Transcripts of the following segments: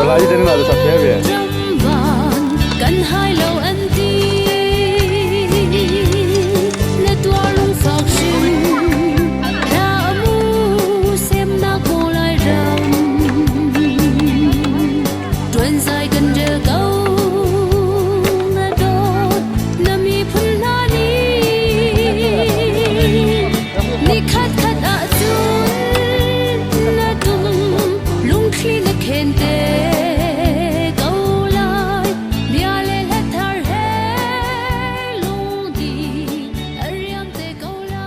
Lai den na sa the ve. Kan hai lo an ti na tuar lung fak hrim na mu sem na ko lai ram tuan zai kan rel ko na dawt na miphun hna nih ni khat khat ah cun na tum lungthli na khen te ko lai bia le hla thar he lungdi a riam te ko lai.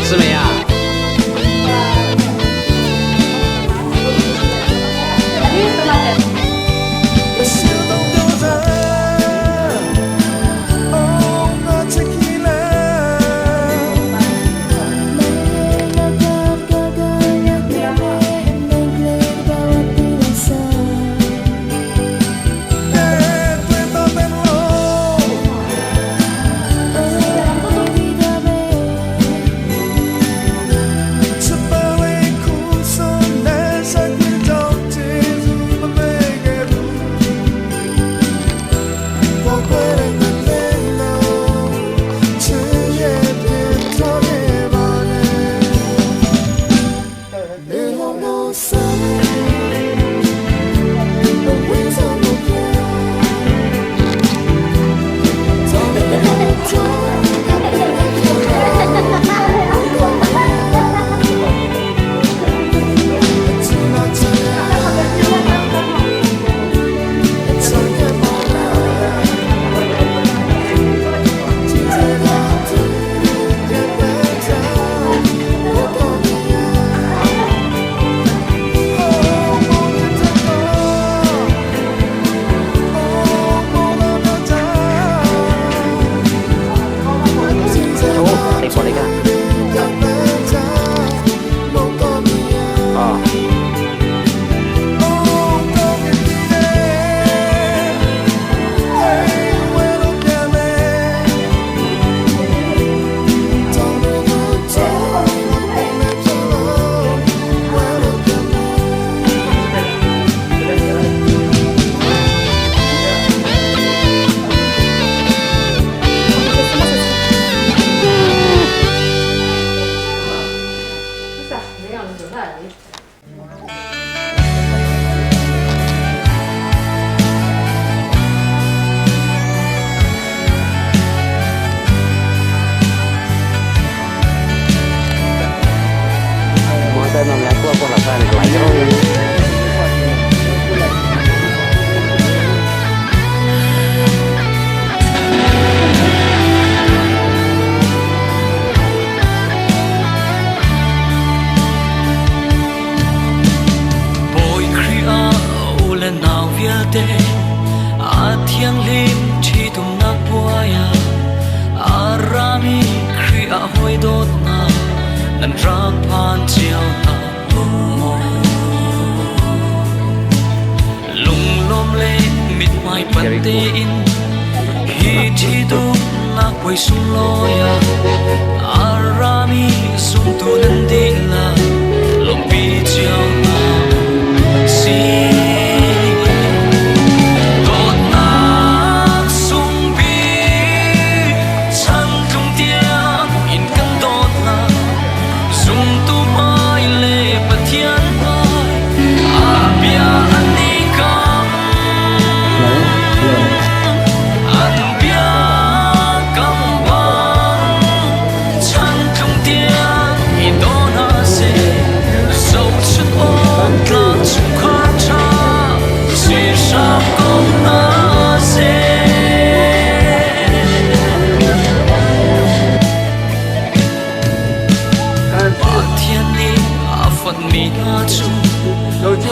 是没啊？你過嚟㗎。哦。我在那边过过了饭，来着。te a thianghlim ṭhitumnak puai ah a rami Khrih ah hawi dawtnak nan rak phan cio hna maw? Lunglawm le mithmai panh tein hi ṭhitumnak puai sunglawi ah a rami zumtu nan dihlak lawmhpi cio hna sih. Dawtnak sungbik chantlung tiang in kan dawtnak zumtu hmai le Pathian hmai a bia an i kam. An bia kam bang chantlung tiang i daw hna seh. Zohchunh awk tlak chungkhar ṭha si hram ko hna seh. Pathian nih a fonhmi hna cu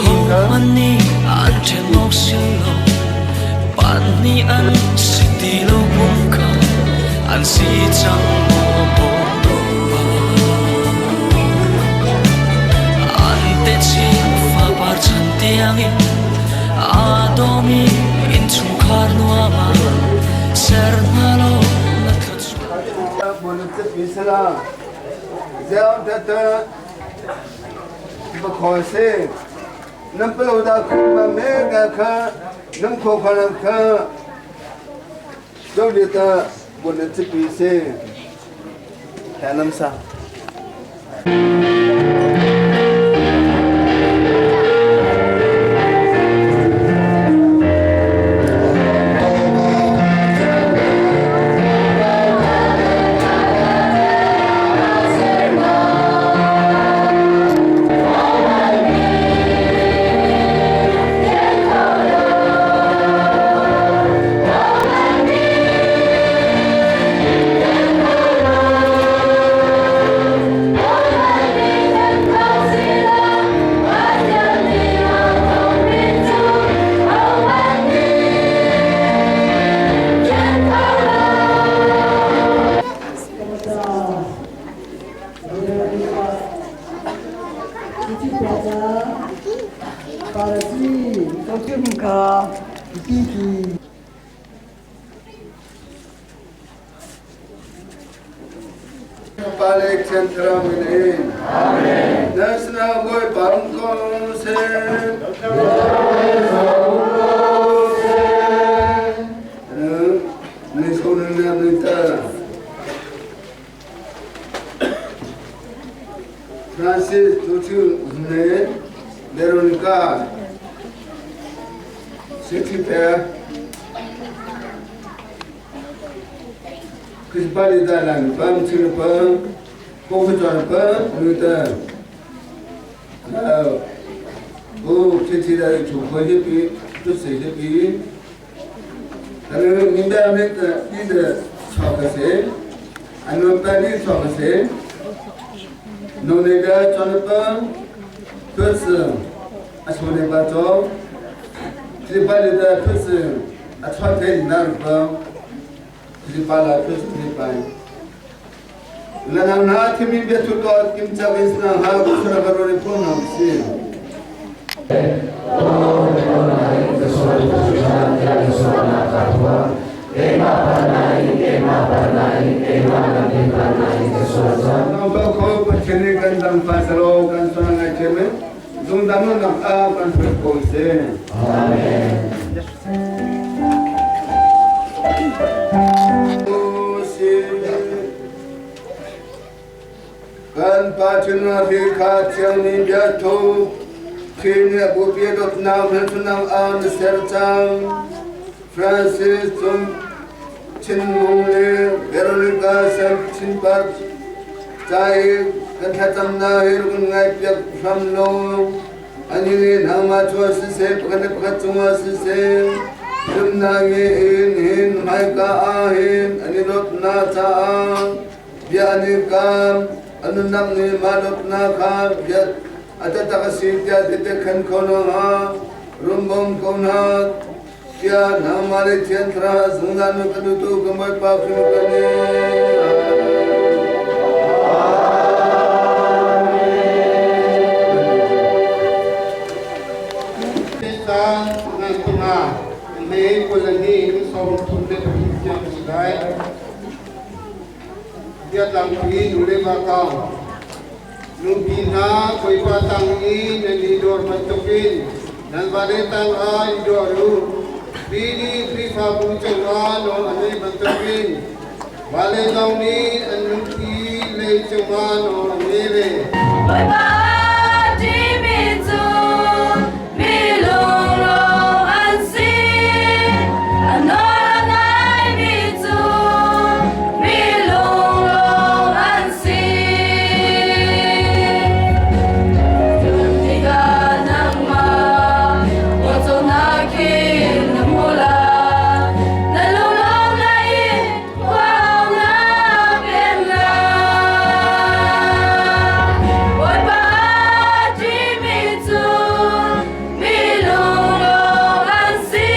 hohmanh nih an ṭhen awk si lo. Pahnih an si ti lo pum kha an si cang maw Bawipa? An techin fapar chan tiangin aa dawmi innchungkhar nuam ah ser hna law na thluachuah. 能不能到空门没个看，能可可能看，这里的我能这比赛，还能啥？ Palik Central Minin. Amen. National Boy Bangkong Sen. Francis Tutu Ne Veronica Sixty 可是巴黎在南方吃了饭，过不转饭，有的，哦，这起来就喝一杯，就吃一杯。但是你们那个你的炒个谁？俺们班里炒个谁？侬那个转了饭，可是啊，说那把做，这巴黎的可是啊，炒菜那个。 Kan Pa Cungnang hi kha thiang ni biathu khi nih bupi dawtnak hmelchunhnak ah na ser cang. Francis Cung Chinmung le Veronica Sam Chinpat ca i kan thlacamnak hi rak kan ngaihpiak hram law ani nih nangmah cu siseh pakhat le pakhat cungah siseh zumhnak nge in hin hmaika ah hin an i dawtnak caah bia an i kam a nunnak nih mah dawtnak kha bia a taktak a si tiah tehte khan kho hna hnga rum bawm ko hna. Tiah nangmah le Thiang Thlarau zungzal nu kan duhtu kan Bawipa Khrih kan May 22 ni 32 tiang si lai. Biatlangpi nu le va kong. Nupi hna Bawipa tang i nan i dor bantukin nan vale tangah i dor u. Mi nih Khrihfabu cungah nawl a ngeih bantukin vale zong nih an nupi lei cungah nawl an ngei ve. Bawipa timi cu mi lunglawm an si. A nawl a ngaimi cu mi lunglawm an si. Cun tikah nangmah pawcawmnak khin na hmu lai. Na lunglawm lai i khuau na pem lai. Bawipa ṭihmi cu mi lunglawm an si.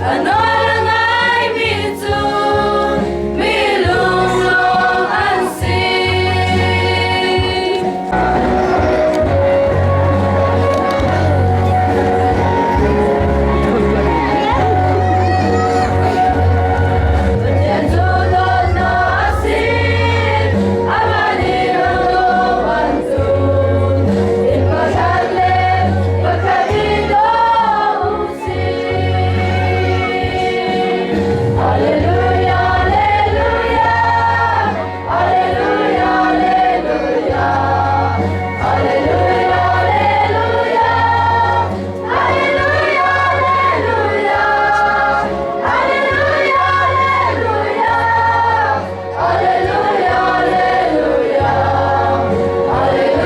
A nawl a ngaimi cu mi lunglawm an si. Pathian cu dawtnak a si, amah nih lung an tun. Inn pakhat le pakhat i daw u sih. Hallelujah, hallelujah, hallelujah, hallelujah, hallelujah, hallelujah, hallelujah, hallelujah, hallelujah, hallelujah, hallelujah, hallelujah,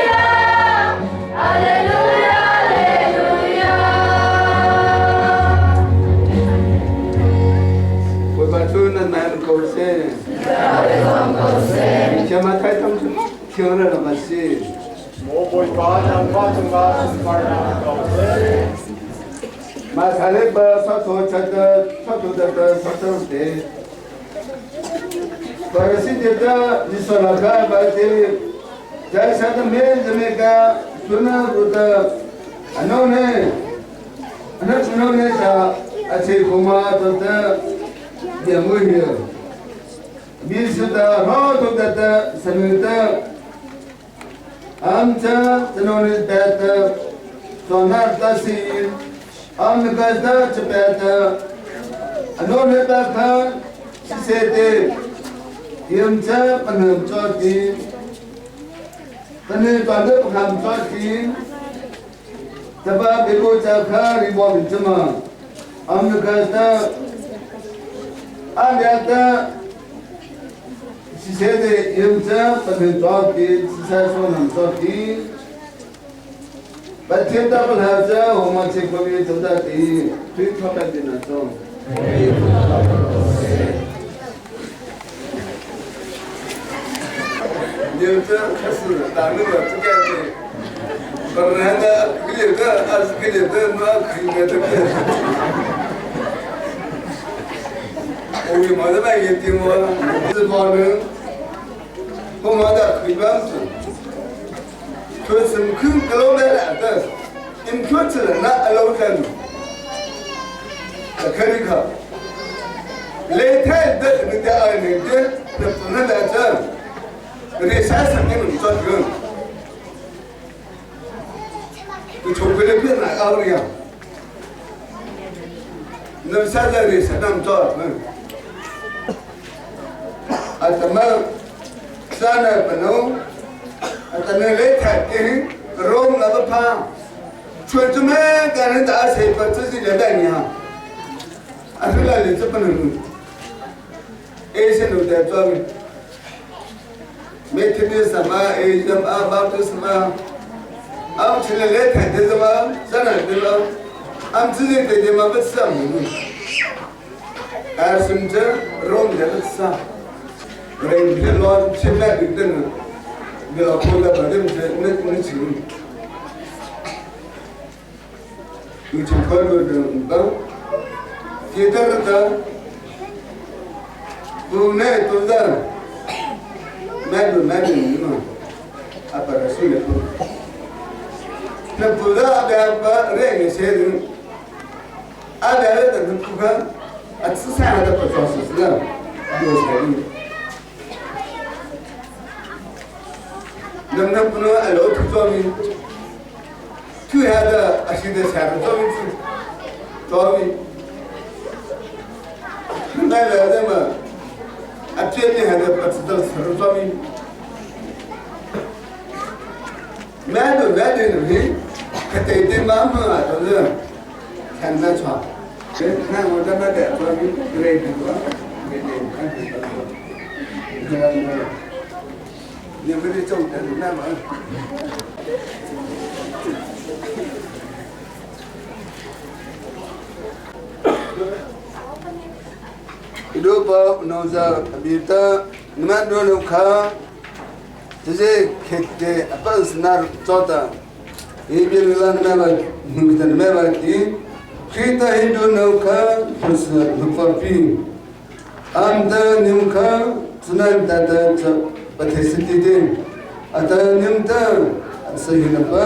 hallelujah, hallelujah, hallelujah. Bawipa cu nan nai ko seh. Thiam thai tam thiang ra lam a si. Maw Bawipa, nangmah cungah sunparnak ko seh. 马萨勒巴萨托查的萨托的的萨托的。Parasi deta nisolaka bate jaisa da me jameka suna ruta anone ana sunone sa ache kuma tota yamuhya misuta ro tota sanuta amcha tanone tata sonar tasi amkata chapata anone ta sisete yamcha panam choti tane pande panam choti taba beko chakha ribo bichama amkata amyata sisete yamcha panam choti sisa sonam choti Batheta palhaja homa che kobi chota ti tui thapa dina chong. 你们这开始打那个这个的，本来的个的二十个的那可以的这个。我为嘛的半夜听我是保人，我嘛的可以办事。可是可可老来了的，因可吃了那老在呢，可以可。雷太的那个二年的那不能来这。你三十年你做这个，就从回来变来熬的呀。那么现在的谁能做？啊，怎么三年不能？啊，怎么来太的रोम那个怕，全怎么干人打谁把自己来带你啊？啊，是那里这不能，哎，现在在做。Methodist sama Asian a Baptist sama am chile le than de sama sana de lo am chile de de ma bat sam ni ar sim je rom de bat sa ren de lo chile de de de lo ko da ba de ne ne chi tu chin khol ro dang ba ti tar ta tu ne tu da mai bu mai bu ni ma apa rasu le pu na pu da ba ba re nge se ding a ba le da pu ka a tsi sa da pa zo si na yo sai ni nam nam pu no a lo tu zo mi tu ha da a si da sa zo mi tu zo mi mai la da ma a che ni ha da pa tsi da sa zo mi mai do mai do ni ka te te ma ma a do 看那床，看我在那点做咪对对对对，你们的重点那么。Idopa noza abita nima no kha tse khette apas nar chota ebi la na ba ngita na ba ki khita hindu no kha pus nupapi amda nim kha tsunai da da pathesiti de ata nim ta sahin pa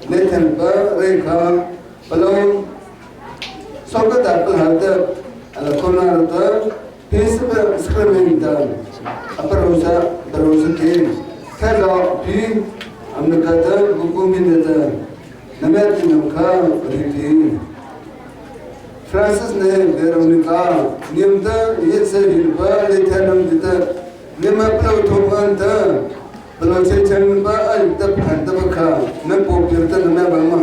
nethan pa rekha palo soka ta pa ha ta ala kona ta pispa sacramenta aparosa barosa te thalo pi amnakata bukuminata namati namkha riti Francis ne Veronica nimta yetse hilpa lethanam dita nima plo thopanta plo che changba al ta phanta bakha na popirta na ba ma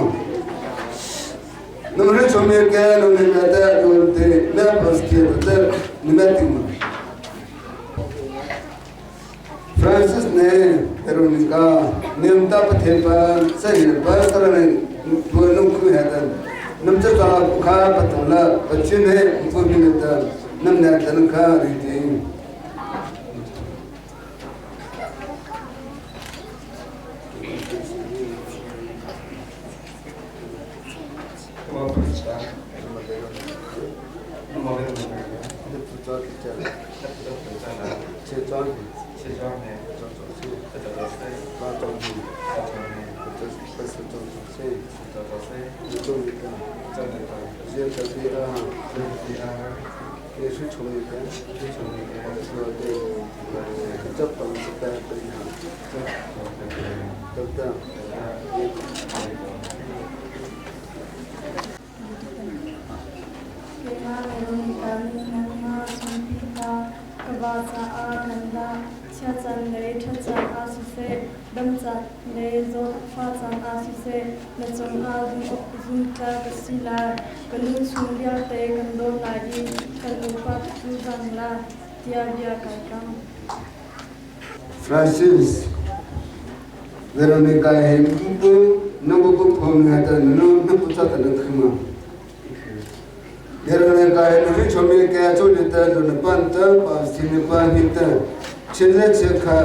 numre chome ka numre ta yonte na paske ta nimati ma Francis ne Veronica nimta pathepa sa hilpa sarane tuanum khu hadan namcha ta kha patla bachine upaminata namna tanakha riti Keimah Veronica nih nangmah sungpi kha ka va caah kan dah. Chia caan le ṭhat caan ah siseh, dam caan le zawtfah caan ah siseh, na cungah zumtlak ka si lai. Ka nun chung vialte kan dawt lai i kan upat zungzal lai, tiah bia kai kam. Francis Veronica he pu nung pu phom ha ta nu nu pu cha ta na khma Veronica he nu chomi ka cho le ta lu pan ta pa sin pa ni ta chen le che kha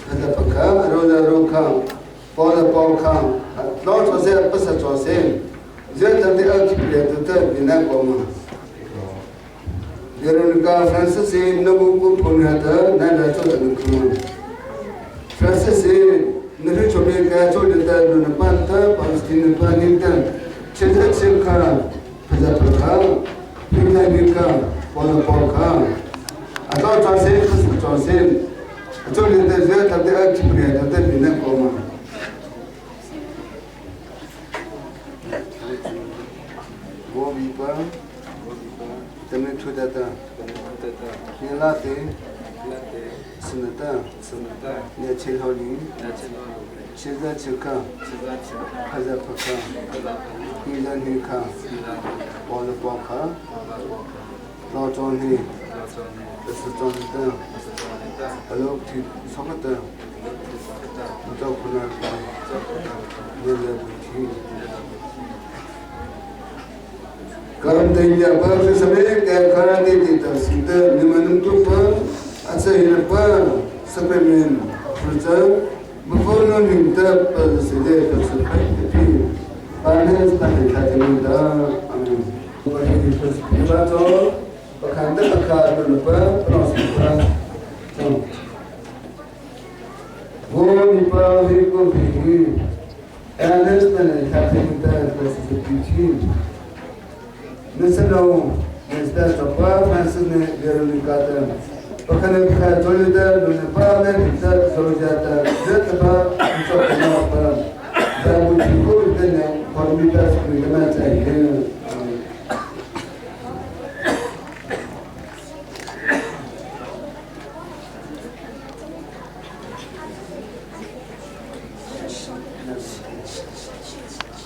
kha pa kha ro da ro kha pa da pa kha lo cho se pa sa cho se je ta de a ki le ta ta ni na ko ma Veronica Francis he nu pu phom ha ta na la cho ta na khma Francis he nu chomi ka cho le ta lu pan ta pa sin pa ni ta chen le che kha kha pa kha pi la ni kha pa da pa kha a to cho se pa sa cho se cho le ta je ta de a ki le ta ta ni na ko ma Wo bi pa ta me thu da ta ni la te sinata ne che ho ni che za che ka kha za pa kha ni la ni kha pa la pa kha lo cho ni sa cho ni ta alo thi sa ka ta cho khu na ka ne le bu thi Karam te ya pa se sabe ka khara te ti ta si ta ni manum tu pa acha hin pa sape men purcha bu no ning ta pa se de pa se pa pi Panes panithatimida. Amen. Ibato pakanda pakha lupa prospa. Bo ipa hiko bihi. Anes panithatimida prospa. Nisano Nesta Chapa Francis ne Veronica Pakane Pakha Jolita Lune Pa ne Kita Sorojata Zetapa Chokna Pa Dabu Chiko Itene Parmita Skrigana Chai.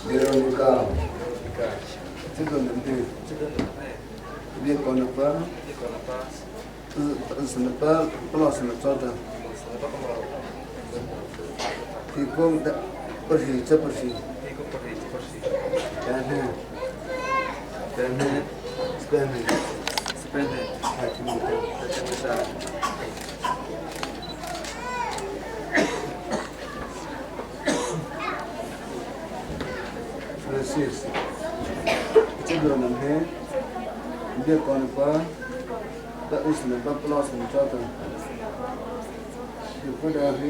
Veronica 这个能对，这个别搞那个，是那个不老是那做的，提供的不是这不是，但是但是但是但是还挺好的。Francis. Cigronam he bia kon pa ta is na pa plus na cha ta yu ko da he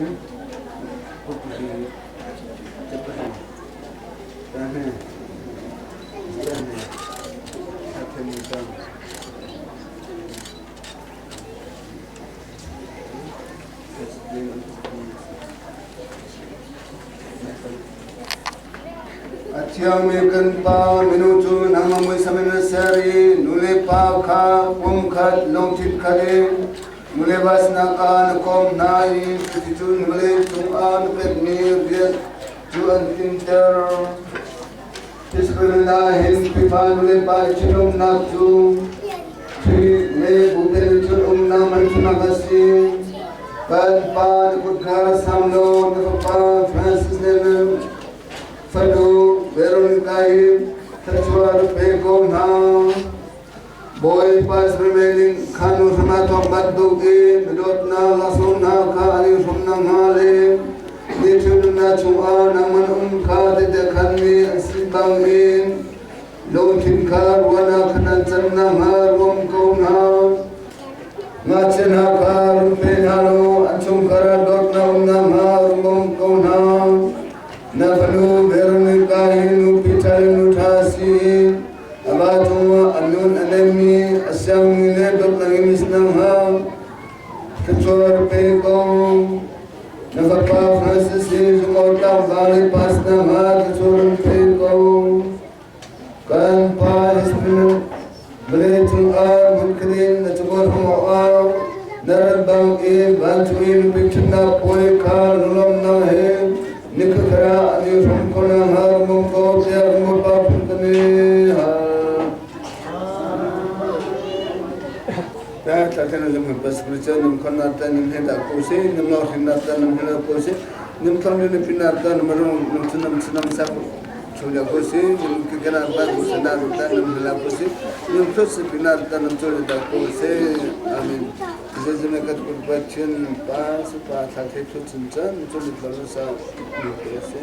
ko ku he cha pa he ta he ta he ta the ni ta Athiangmi kan pa minu cu nangmah muisam in na ser i nule pa kha pum khat lungthin khat in nule va sinak ah na kawm hna i cuticun vawlei cungah na pekmi rian cu an tlinter. Israel ah hin Khrihfa nule pa i ṭhitumnak cu Khrih le Bupi in ṭhitumnak hmelchunhnak a si. Kan pa na kut kha sam law na fapa Francis le na fanu Veronica hi thluachuah na pe ko hna. Bawipa Israel kha nu hram ah thawk bantuk in na dawtnak laksawng hna kha an i hrawm nakhnga le ni ṭhiumnak chungah nangmah na um kha tehte khanmi an si bangin lungthin kha ruahnak khan an can nakhnga ruam ko hna. Ngakchia hna kha run pe hna law an chungkhar ah dawtnak um nakhnga run bawm ko hna. Na fanu Veronica hi nupi ṭha le nu ṭha a si i Amah cungah a nun a nemmi, a siangmi le dawtnak in is nakhnga thluachuah pe ko. Na fapa Francis hi zumawtlak va le pa si nakhnga thluachuah pe ko. Kan pa Israel vawlei cungah hmunkhat in na cakuat hmuh awkah na rat bangin vancung i nupi ṭhitnak puai kha lunglawmhnak he Nikhat ah an i hrawm ko nakhnga rung ko tiah kan Bawipa phun kan i hal. Ta tla tla lam pas spiritual nim khon na ta nim he da ko se nim lo hrim na ta nim he da ko se nim thong nim pin na ta nim rong nim chunam chunam sa chu da ko se nim ki kana ba ko se na ta nim la ko se nim thot se pin na ta nim chu da ko se amen. Zeizime kan kut Pathian pa pa thla thei thut cun cun cu mit lo sa mi te a si.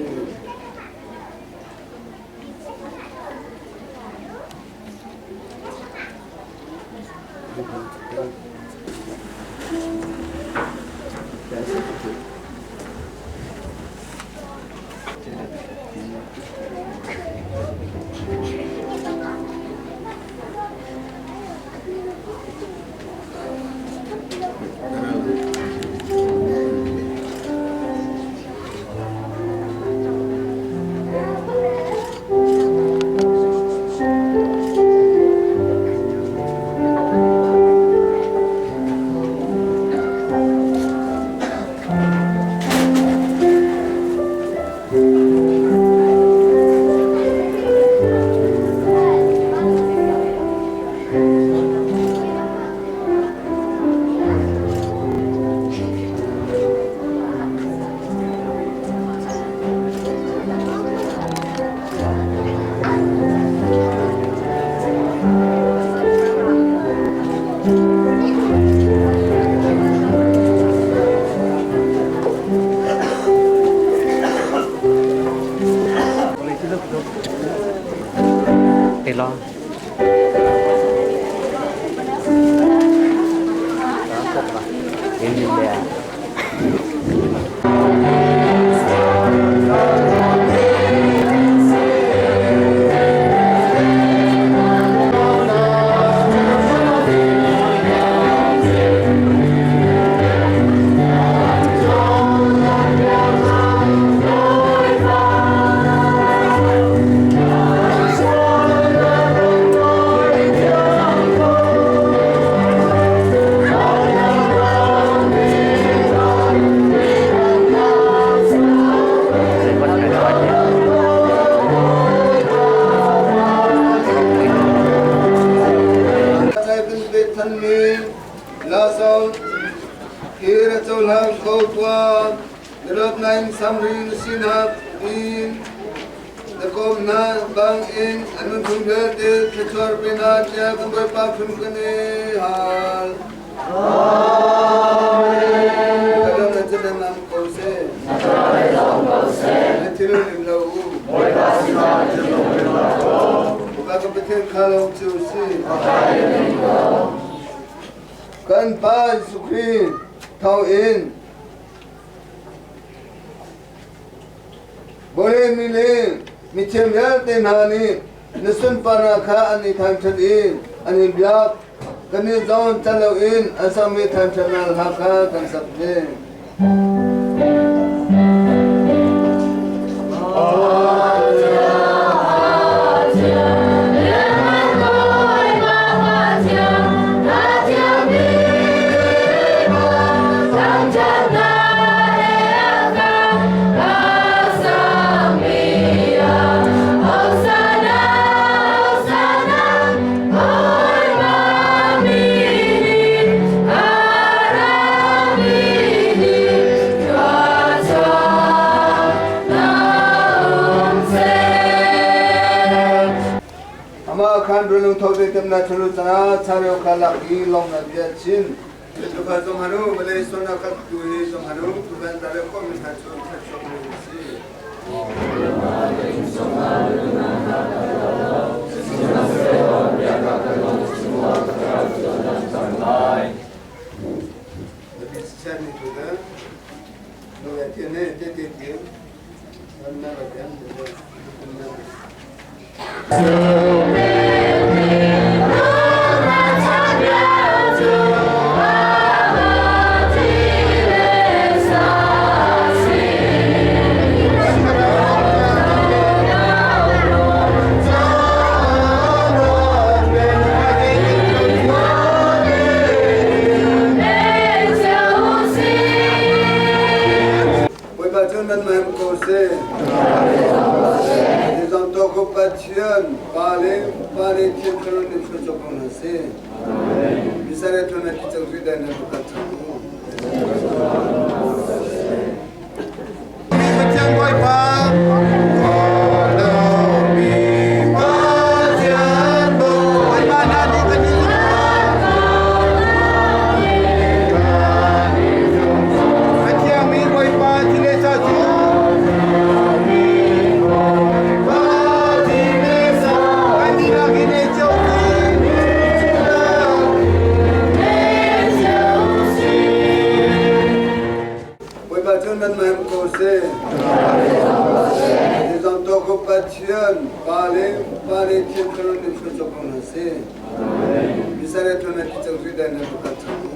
la. In there. Samrin sinak in na kom hna bang in an nun chung vialte thluachuah pe hna tiah kan Bawipa phun kan i hal. Amen. Ka na chan nam ko seh. Na thilung lim lo u. Bawipa sinah thilung lim lo. Bawipa ka Pathian kha lo cu si. Kan Pa Jesuh Khrih thawngin Bohemi le mithiam vialte hna nih na sunparnak kha an i thangṭhat i an i biak. Kannih zong tel loin an sakmi thangṭhatnak hla kha kan sak ve. Amah khan rulung tho te tem na thulu chana chareo kha lak i long na bia chin. Tukha zong hanu malay sona khat tu hi zong hanu tukhan tare ko mi hna chu khat sok mi si. Bawipa cu nan mah ko seh. Nizam to ko Pathian Pa le Pa le Thiang Thlarau nih thluachuah ko hna seh. Misare thuna ki chang sui dai na bukat chang u. Pathian Bawipa Bawipa na nih kan in Pathian mi Bawipa thilesa cu kan dihlak in ei cio Bawipa cu nan mah ko seh. Nizam to ko Pathian Pa le Pa le Thiang Thlarau nih thluachuah ko hna seh. Misare thuna ki chang sui dai na bukat chang u.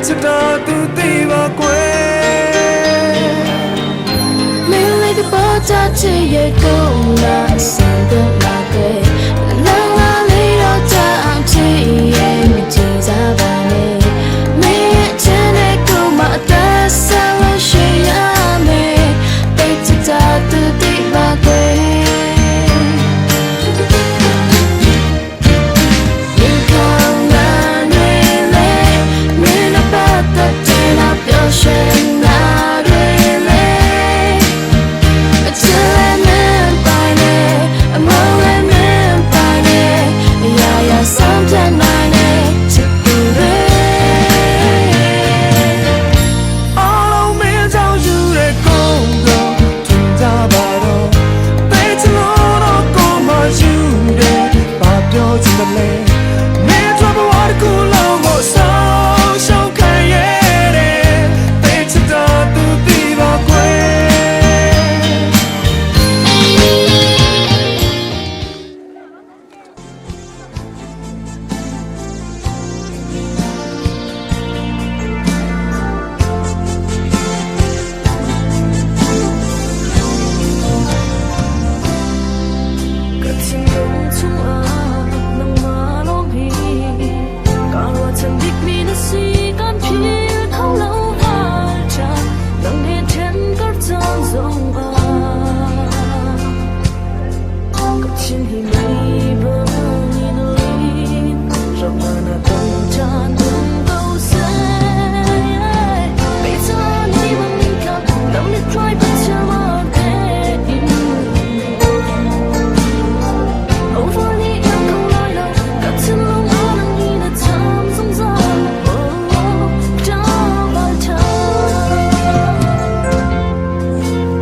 ချစ်တာသူသိပါကွယ် 美丽的爆炸ချစ်ရဲ့ကိုလာစံတဲ့လာကဲလာလာလေးတော့ကြအောင်ချစ်ရဲ့မကြည့်စားပါနဲ့မင်းရဲ့ချမ်းတဲ့ကိုမအသက်ဆက်လို့ရှိရမယ်တိတ်ချတာသူတိပါကွယ် 你看那蕊蕾，你那把的对那表现那蕊蕾，这来明白呢，梦来明白呢，呀呀三天来呢，这不对。 အားလုံးမင်းကြောင့်ယူတဲ့ကုန်းတော့ထင်ကြပါတော့သိချလို့တော့ကိုမယူတဲ့ဘာပြောချင်တယ်လဲမင်းတို့ဘဝတစ်ခုလုံးကိုဆောင်းရှောင်းခံရတဲ့သိချတာသူသိပါကွယ် Ka thinlung chungah nangmah lawng hi ka ruahchan bikmi na si kan phil kho lo valcha nang he then kar caan zongah ka thin hi mei bangin a lin ram na ton caan um ko seh kei ca ni bangin ka dam ni tlai pathian tein 头发你阳光来了，感情龙我能你的长松松，哦，找不着。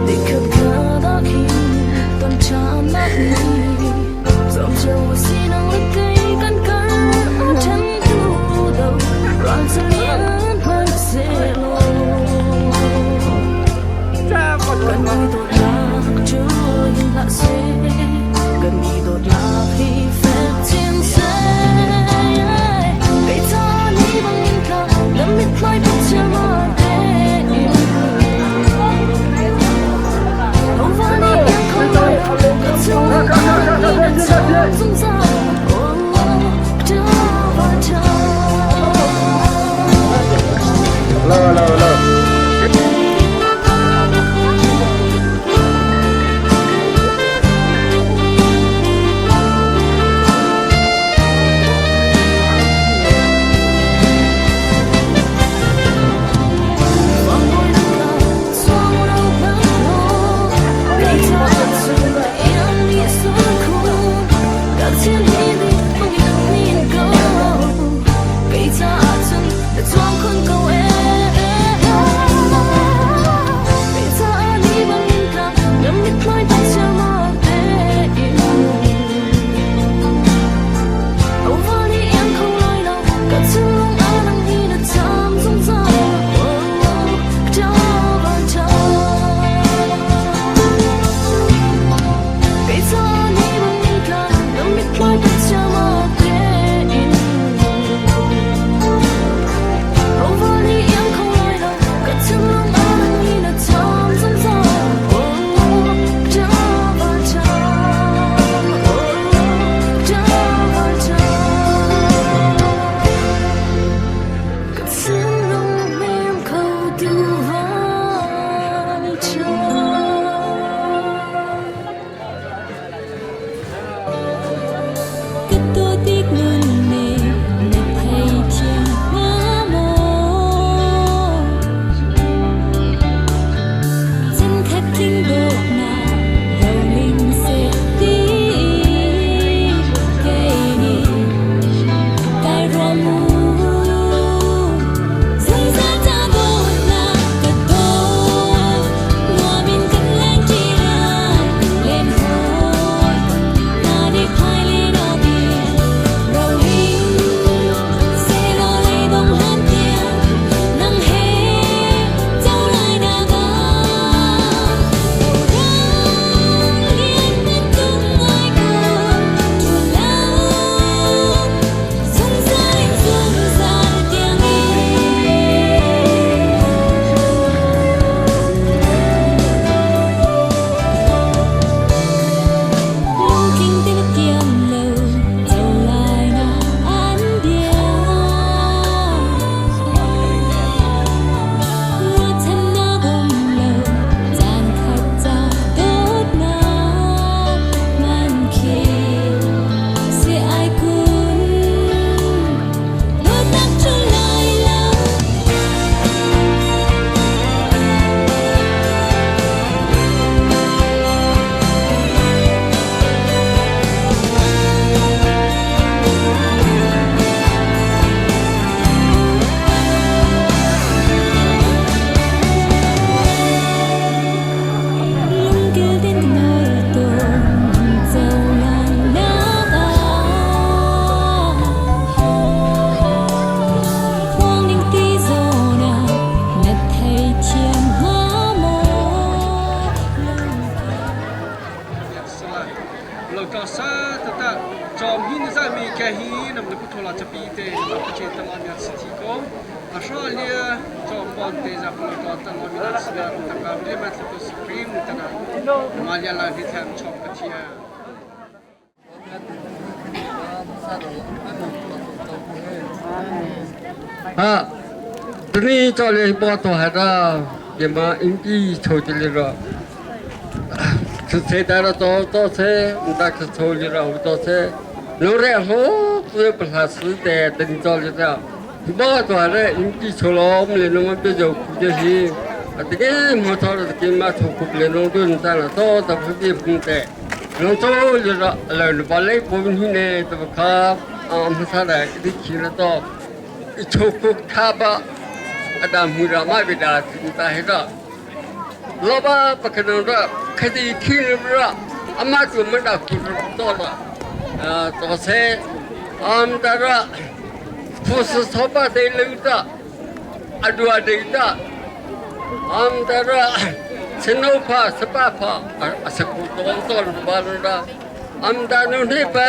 你可可到去，当茶那你，总之我只能来给干干，阿成都都让自恋很泄露。Kan mi dawt nak cu hin hlah seh, kan mi dawt nak hi fek chin seh. Kei ca ni bangin tla, na mitthmai pathian ah tein. 头发你阳光来了，ka thinlung ah ni na cam zungzal, oh, 这把茶。 လာလာလာ 给他 Lo ta sa ta ta chom hi na za mi ke hi nam le puthola chapi te na pache tang an ya sithi ko a hra lia chom bon te za lo ta tang mi na sila ta ka le ma to supreme ta na malia la hi tham chom pathia. Ha tuni cho le bo to ha ra ye ma in ti cho ti le ra se da ra to to se da ka cho le ra to se lo re ho pu pa la su de tin cho le ra bo to ha re in ti cho lo le no ma pe jo ku je hi a te ke mo to ra ke ma cho ku le no du ta la to ta pu pi pu te no cho le ra le ba le po ni ne to ka a ma sa ra ti chi la to ချုပ်ခါပါအဒမူရာမဗိဒါတာဟေကလောဘပကနရခတိခိရအမတုမဒကုတော်လာတော့ဆေအမ်တရာဖုစသဘတေလူတာအဒွာဒေတာအမ်တရာစနောဖာစပဖာအစကုတော်တော်ဘာရာအမ်ဒါနုနိပါ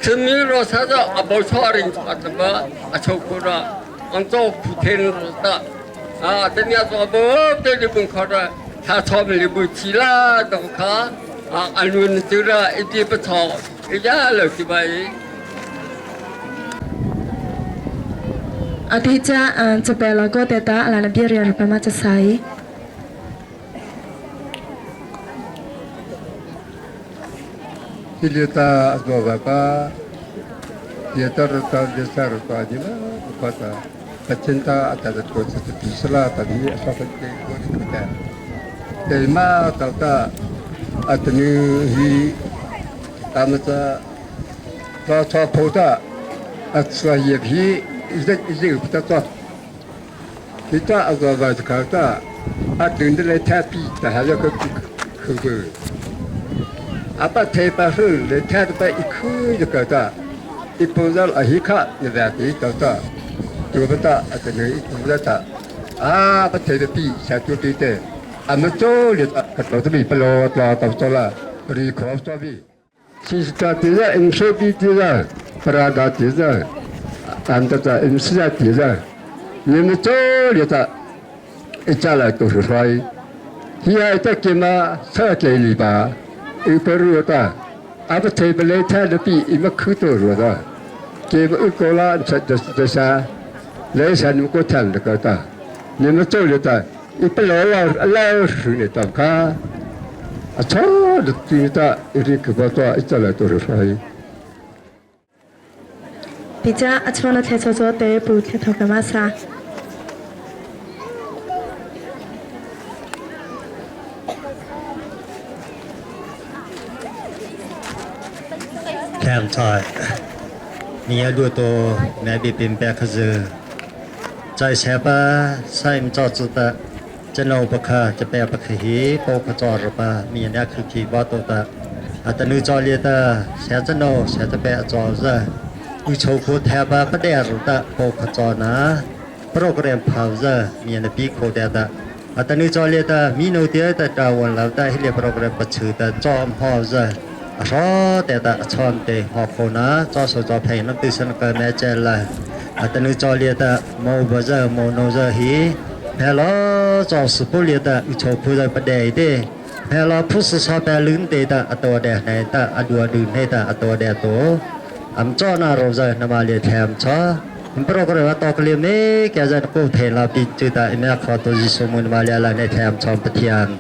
စမီရောဆာအဘောချရင်အတဘအချုပ်ခုရာအန်တော့ဖူထေနတာအာတနည်းတော့ဘောတေဒီဘုံခရာသာချောမလီဘူချီလာတော့ခါအနုန်တူရာအတိပချောအကြလို့ဒီပါ အတိချအန်ချပလကိုတေတာအလာနပြရရပမချဆိုင် Hilita asbaba pa dia terta besar tu aja lah kata pecinta ada tu sela tadi asal ke ko kita tema tata atni hi tamata ta ta pota atsa ye hi izek izek ta kita asbaba kata atni le tapi ta haja ko ko 아빠 대바를 내 태도 이크 이거다 이포절 아히카 내가 있다 두부다 아들 이쁘다 아 대비 샤투비데 아무쪼리 그것도 별로 또 우리 고업소비 시스타티자 임소비티자 프라다티자 안다자 임시자티자 님쪼리다 있잖아 또 수사이 히아이타키마 사케리바 이퍼루다 아버 테이블에 타르비 이마크도로다 게브 우콜라 저저사 레산 고탄 거다 님은 쪼르다 이플로라 알라우스네 답카 아차 느끼다 이렇게 그것도 있잖아 도르사이 比较阿错那贴错错的不贴头干嘛啥？ แคมชอยมีดูตัวแม่บีปิมแปะขจือใจแชปะใส่มจอจุตะจะโนปะคะจะแปะปะขีโปกจอรปะมีเนี่ยคือขีบอตัวตะอัตนุจอเลียตะแชจะโนแชจะแปะจอซะอุโชโคแทบะปะเดรุตะโปกจอนะโปรแกรมพาวซะมีเนี่ยปีโคเดตะอัตนุจอเลียตะมีโนเตียตะตาวันลาวตะฮิเลโปรแกรมปะชือตะจอมฮอซะ รอแต่ตาชอนเตหอโคนะจอสจอเพนับติสนกแม่เจละอัตนุจอเลียตะโมบะเจโมโนเจหีเพลอจอสปุเลียตะอุโชพูเปเดเดเพลอพุสชอแปลึงเตตะอตัวเดในตะอดัวดืนในตะอตัวเดโตอัมจอนาโรเจนมาเลียแทมชอโปรกรว่าตอกเลียเมแกจะกูเทลาปิจุตาอิเมขอตัวจิสมุนมาเลียลาในแทมชอมปะเทียน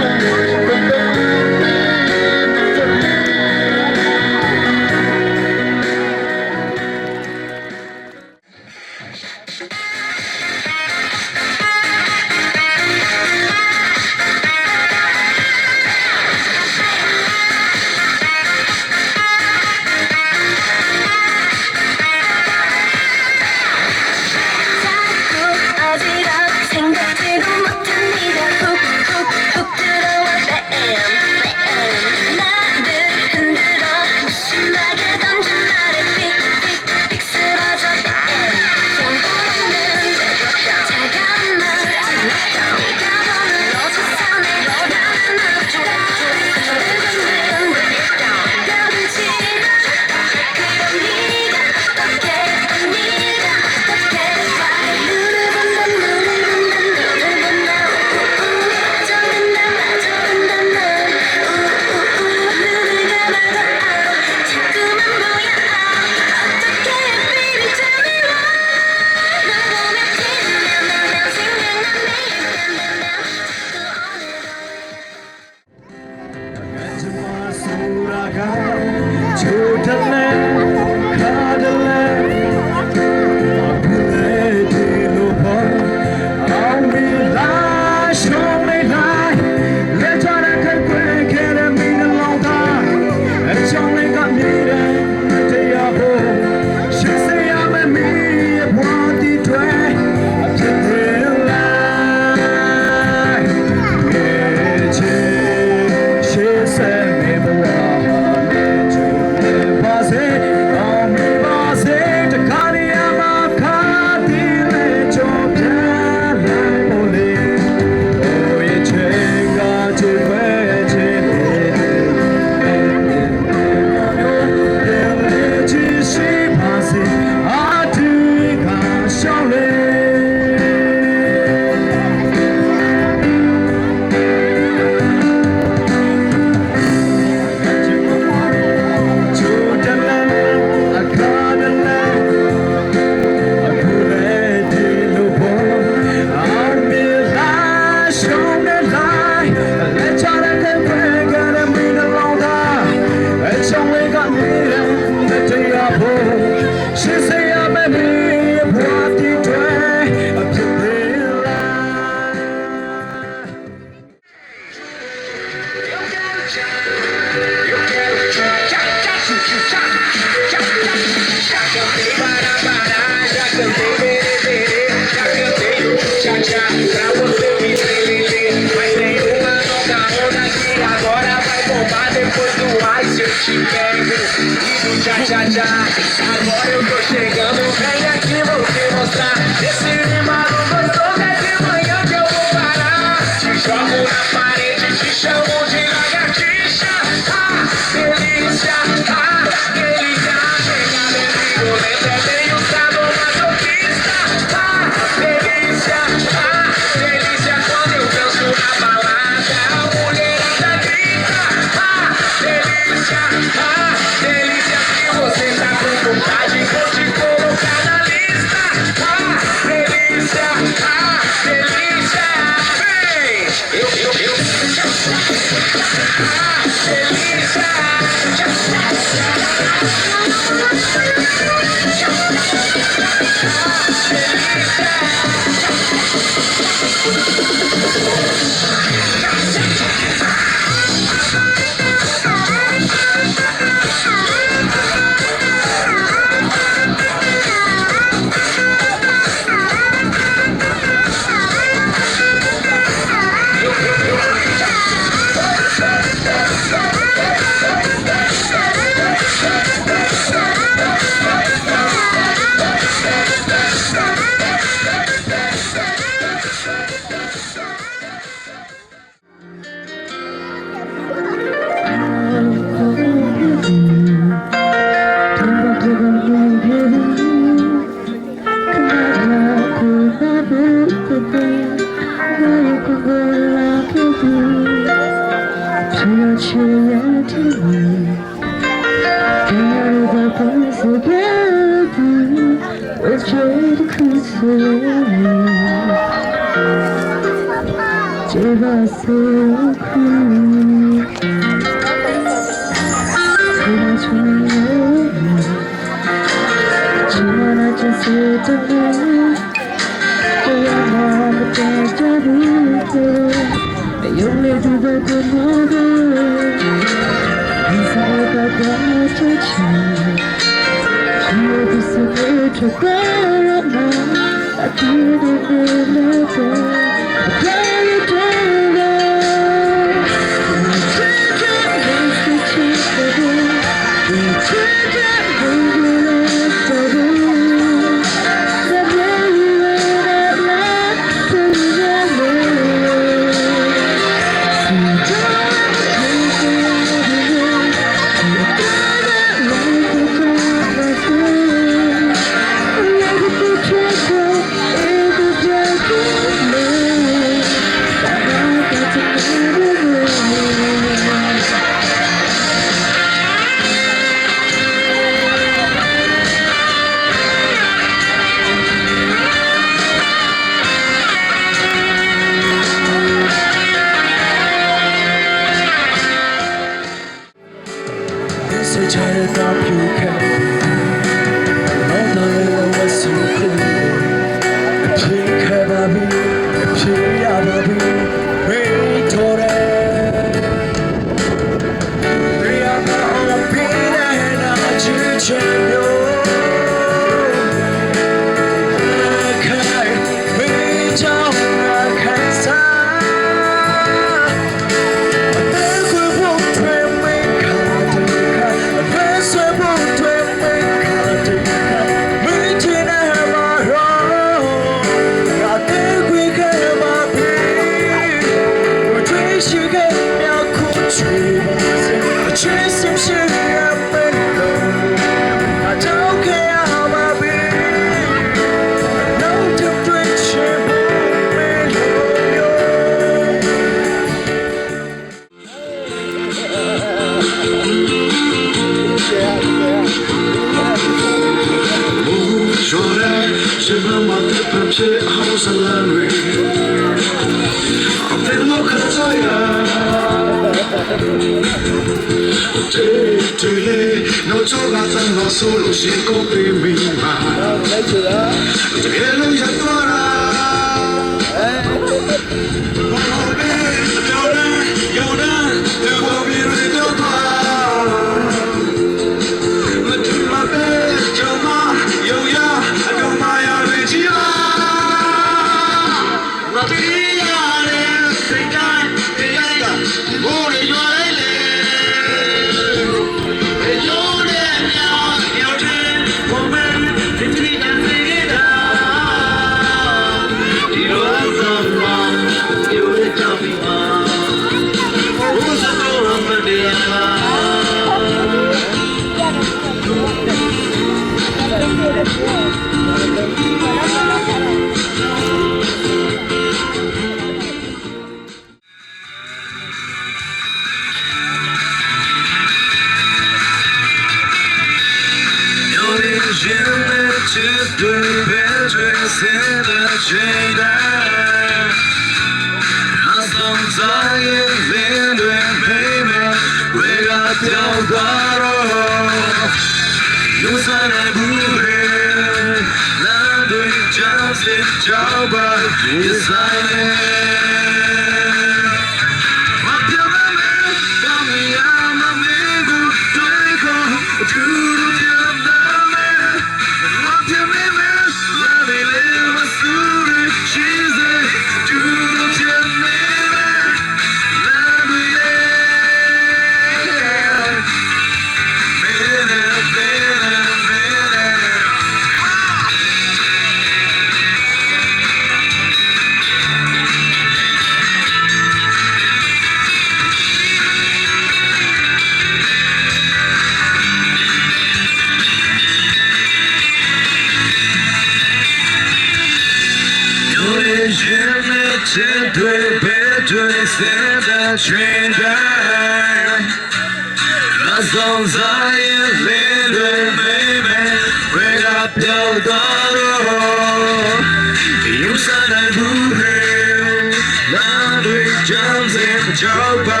Jopa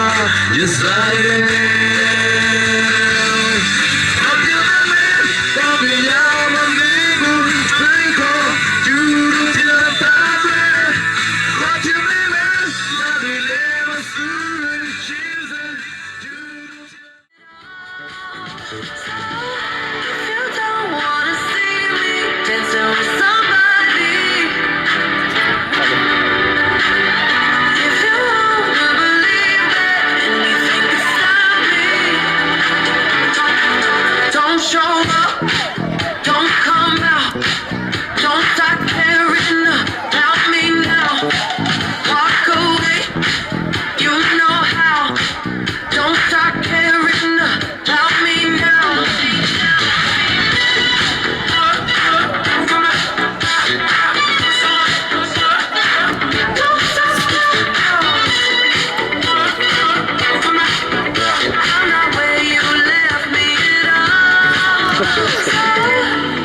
Don't show up, don't come out, don't start caring about me now. Walk away, you know how. Don't start caring about me now. I'm not where you left me at all.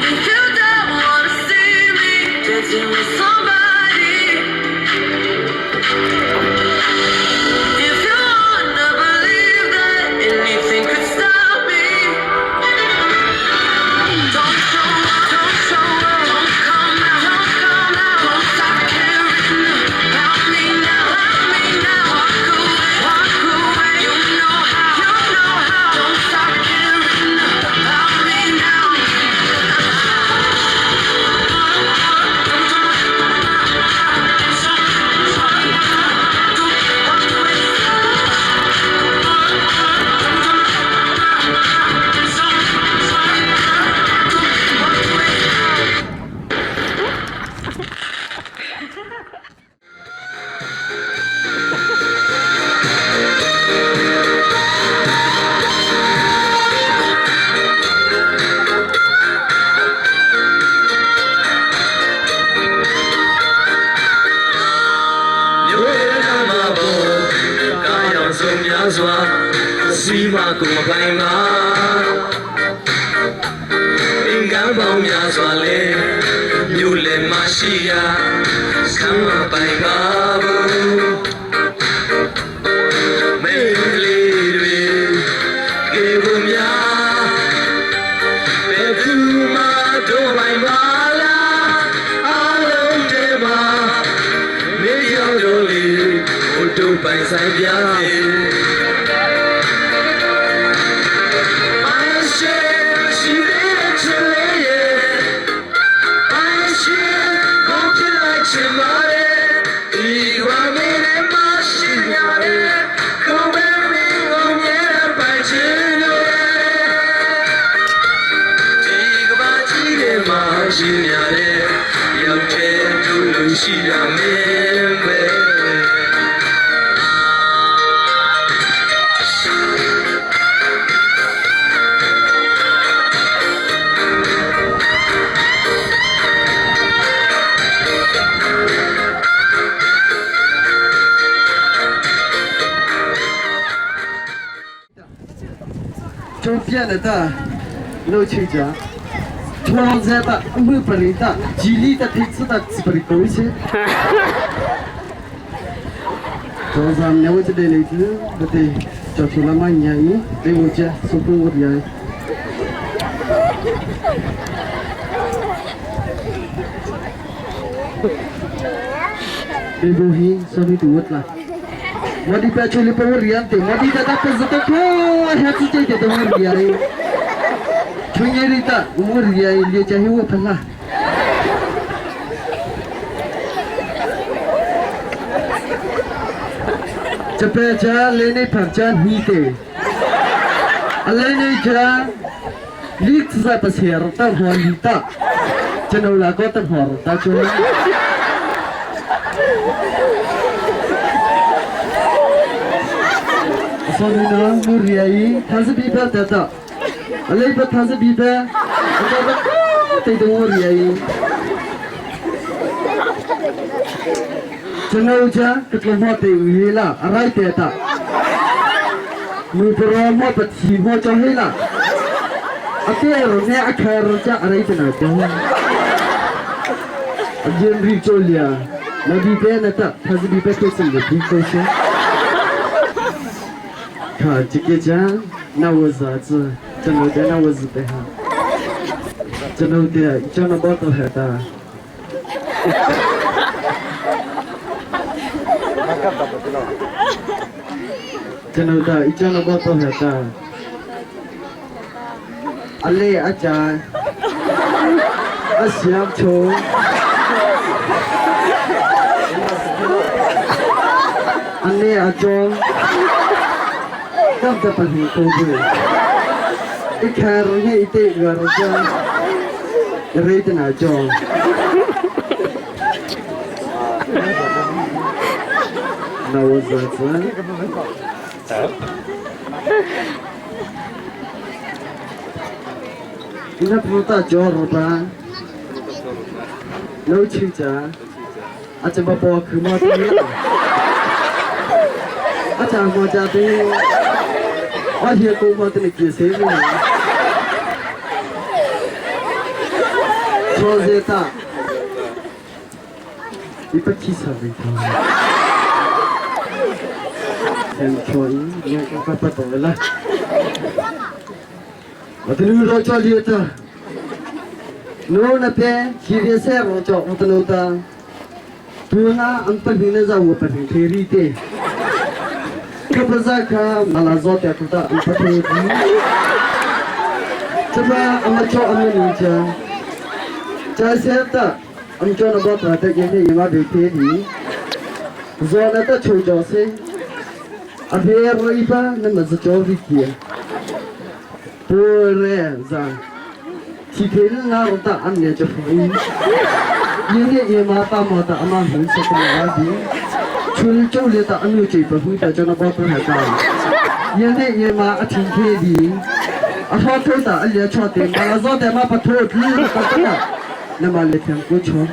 If you don't wanna see me dancing with somebody, if you wanna believe that anything could stop me, don't show up, don't show up, don't come out, don't come out, don't stop caring about me now, about me now. Walk away, walk away, you know how, you know how. Don't stop caring about me now. များစွာစီမကုန်ပိုင်မှာအင်္ဂါပေါင်းများစွာလဲမြို့လယ်မှာရှိရာခမ်းမပိုင်ပါဘူးမိန်းကလေးတွေကေဘူးများဘယ်သူမှတို့ပိုင်ပါလားအလုံးတဲမှာမေရောက်တို့လီဟိုတို့ပိုင်ဆိုင်ပြစေ ရှိများတဲ့ရောက်တဲ့သူလူရှိရမင်းပဲ 周边的的，老亲家，创在的我不里的，吉利的配置的只不里高些。早上呢，我这里来子，不对，叫出来买年衣，对我家说不我的。Ibuhi sabi tuwat la. Madi pa chuli pa riyan te madi ta ta pa ko hati che te to riyai. Chunye ta umur riyai liye chahi wo phala. Chape cha lene pharcha ni te. Alene cha lik sa pa ser ta ho ni ta. Chano la ko ta ho ta chu. Sonuna muriyai thasa bipa tata alai pa thasa bipa tata te do muriyai chanau cha katlo mo te hela arai te ta mu pro mo pa thi mo cha hela ate ro ne akhar cha arai te na te jem ri cholia na bi pe na ta thasa bipa ke sim bi ko che. 卡这个讲，那我啥子？这老的那我是的哈，这老的叫那包都还大。这老的叫那包都还大。阿丽阿佳，阿香秋。อันนี้อาจงกับจะเป็นตัวบุอีแค่รู้ให้อีเตะกระจงเรียนอาจง那我这子，那不大叫了吧？老亲家，阿这么包去嘛？阿长我家的，阿些公房的给谁呢？说这大，你不提啥子？先说一，你快快走了。我的路老叫里的，路那边骑的车我叫我的路的，路那俺不平的在我不平推里的。可不是可马拉做的，可不推的。这么俺们叫俺们人家，这些的俺叫那帮他的也是因为被推的，做那个求教生，阿别我一般那么是教的的。不嘞，是，天天那我打俺娘就服音，爷爷爷妈爸妈的阿妈很少跟我的，春秋里的俺有这不会的，叫那包不还打。爷爷爷妈阿天天的，阿好头的阿爷吃的，阿老的妈把头子打的，那么来听过唱。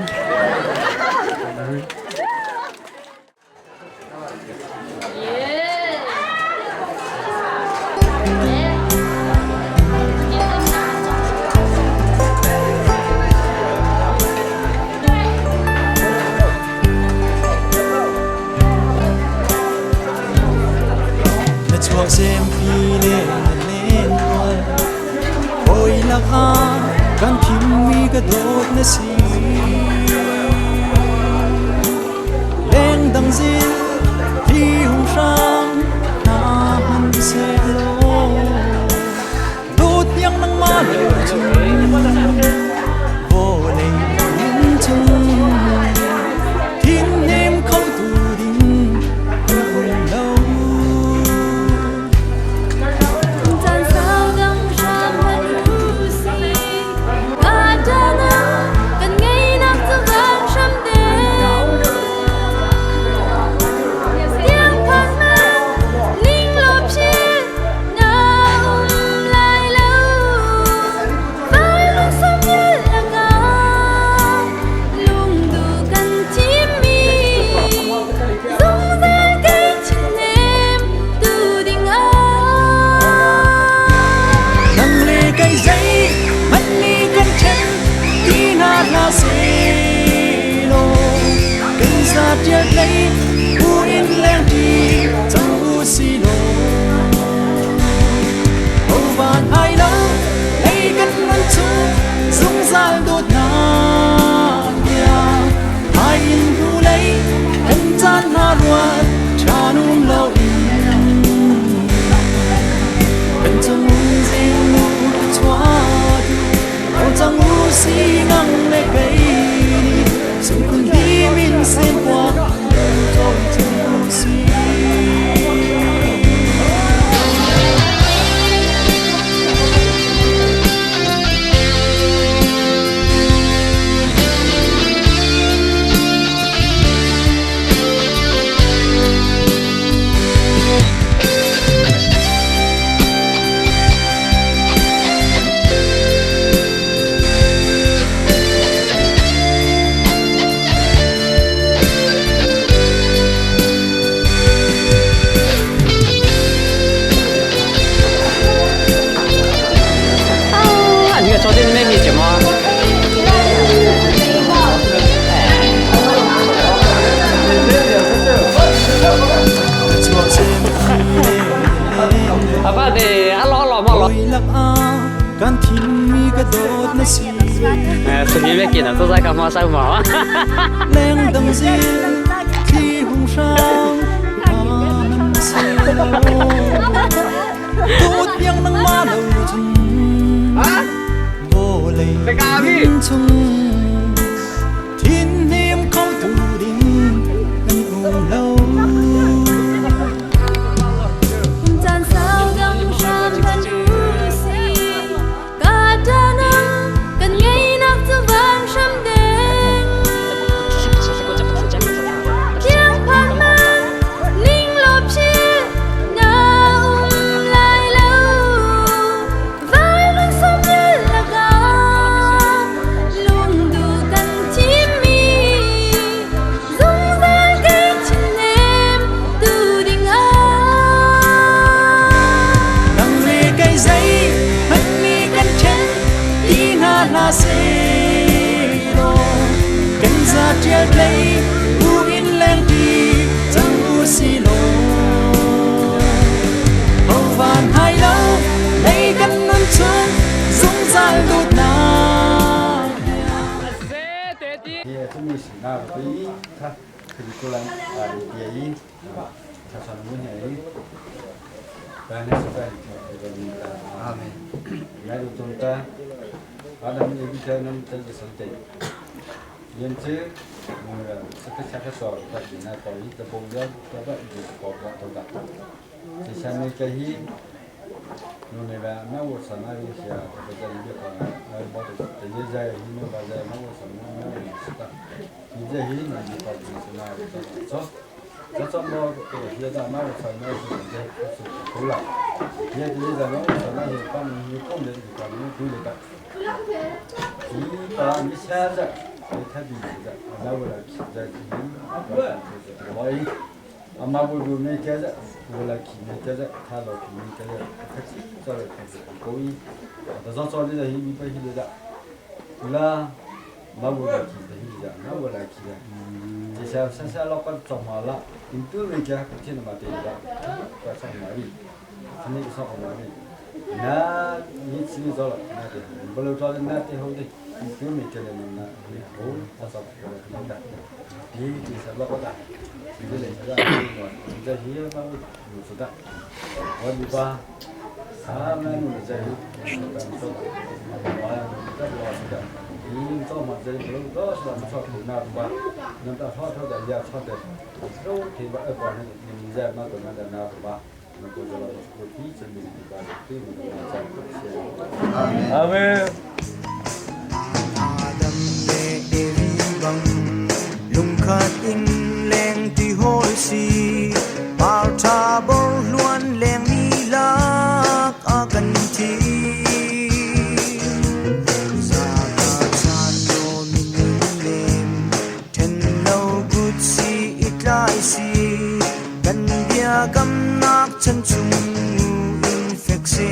Xin 坐在干嘛上嘛？ Leng dang zil thli hung hrang Tut piang nang ma lo chung Vô lei chung Thin niam kho tu ding kan um lo. Caan sau dang hram hlan u si ka tanang kan ngeinak cu van hram deng Thiang phan man ning lo phi na um lai lo vai lung som laka lung du kan thim mi zungzal ke chin tu ding ah. Nang le kei zei hmanh nih kan ṭhen ti hna hlah sehlaw, kan za ṭial tlei bu in lengṭi cang u si law, ho van hai lo lei kan nun chung zungzal dawtnak. 也终于是那个对他可以过来啊，也一他上五年但是在这个阿门，来到中间，阿他们一天能这个时间，因此我们这个下个说他现在搞一个工作，这个就是搞搞多大，这下面这些。นูในแบบแม่วัวสมาริเชียก็จะยิ่งกว่าไอ้บอสจะยิ่งใจยิ่งไม่บาใจแม่วัวสมาแม่วัวสตายิ่งใจยิ่งมันยิ่งกว่าสมา这这这么个现在แม่วัวสมา是现在是够了，现在在แม่วัวสมา是帮你讲的是讲你对的，你把你现在你太比现在那我来现在你我阿妈不如没接着，我来去没接着，他老去没接着，他去找来可以，他上找的人一般现在，啦，那我来去的现在，那我来去的，这些剩下老板做嘛了，你都没接，不听他妈的了，不上哪里，今天上哪里，那你自己找了，那的，不能找的那的好的，你都没接的那你好，他找不来那的，你就是老板。你这你这些把我知道，我你把他们在说的，我这我知道，你做嘛这不都是我们说那不，那到操操的也操的，都提把二关的，你在那个那的那不吧，那个叫我第一次你把对你的在阿门。 Adam le Evi bang lungkhat in leng ti hoi si par tha bor luan leng mi lak a kan thi za ka chan lo mi lem then lo gut si itlai si kan bia kam nak chan chung in fek se.